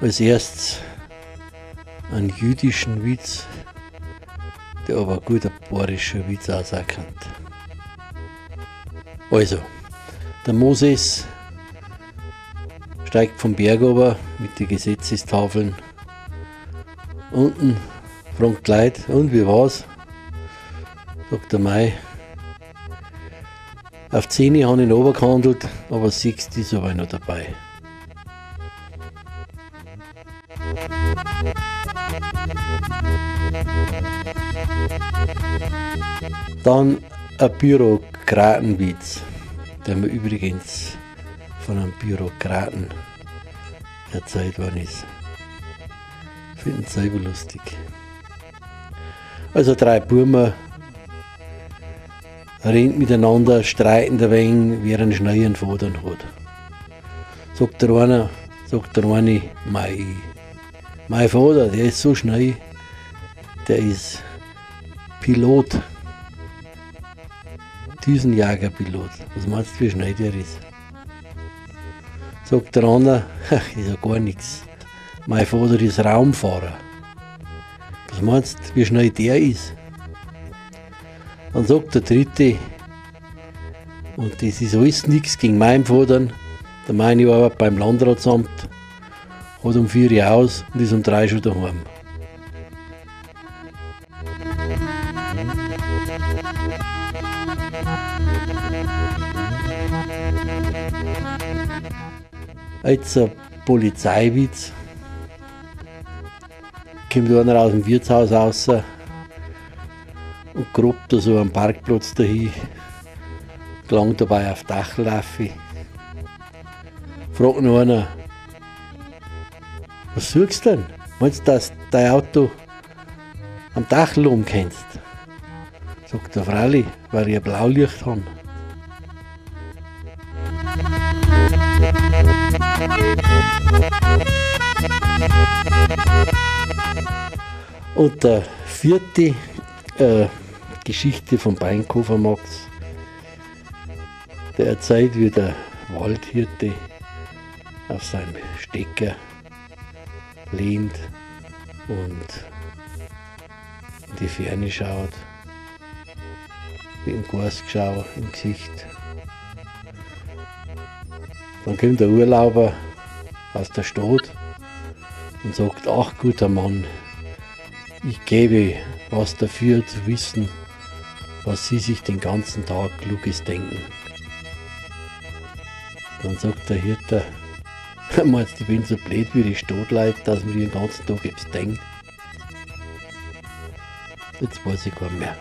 Als erstes einen jüdischen Witz, der aber ein guter bayerischer Witz auch sein kann. Also, der Moses steigt vom Berg runter mit den Gesetzestafeln. Unten fragt die Leute, und wie war's? Sagt der Mai, auf 10 habe ich ihn runtergehandelt, aber 6 ist aber noch dabei. Dann ein Bürokratenwitz, der mir übrigens von einem Bürokraten erzählt worden ist. Finden sie selber lustig. Also 3 Burmer reden miteinander, streiten ein wenig, wer einen schnellen Vater hat. Sagt der eine, sagt der eine, mein Vater, der ist so schnell, der ist Pilot. Düsenjagerpilot. Was meinst du, wie schnell der ist? Sagt der andere, ist ja gar nichts. Mein Vater ist Raumfahrer. Was meinst du, wie schnell der ist? Dann sagt der Dritte, und das ist alles nichts gegen meinen Vater, der meine arbeitet beim Landratsamt, hat um 4 Uhr aus und ist um 3 schon daheim. Jetzt ein Polizeiwitz. Kommt einer aus dem Wirtshaus raus und grubt da so am Parkplatz dahin, gelangt dabei auf Dachlaffe. Fragt noch einer, was suchst du denn? Meinst du, dass du dein Auto am Dachl umkennst? Sagt der Fralli, weil ich ein Blaulicht hab. Und der vierte Geschichte vom Beinkofer Max, der erzählt, wie der Waldhirte auf seinem Stecker lehnt und in die Ferne schaut, mit dem Gasgeschau im Gesicht. Dann kommt der Urlauber aus der Stadt und sagt, ach guter Mann, ich gebe was dafür zu wissen, was Sie sich den ganzen Tag Kluges denken. Dann sagt der Hirte, meinst du, ich bin so blöd wie die Stadtleute, dass mir den ganzen Tag etwas denken? Jetzt weiß ich gar nicht mehr.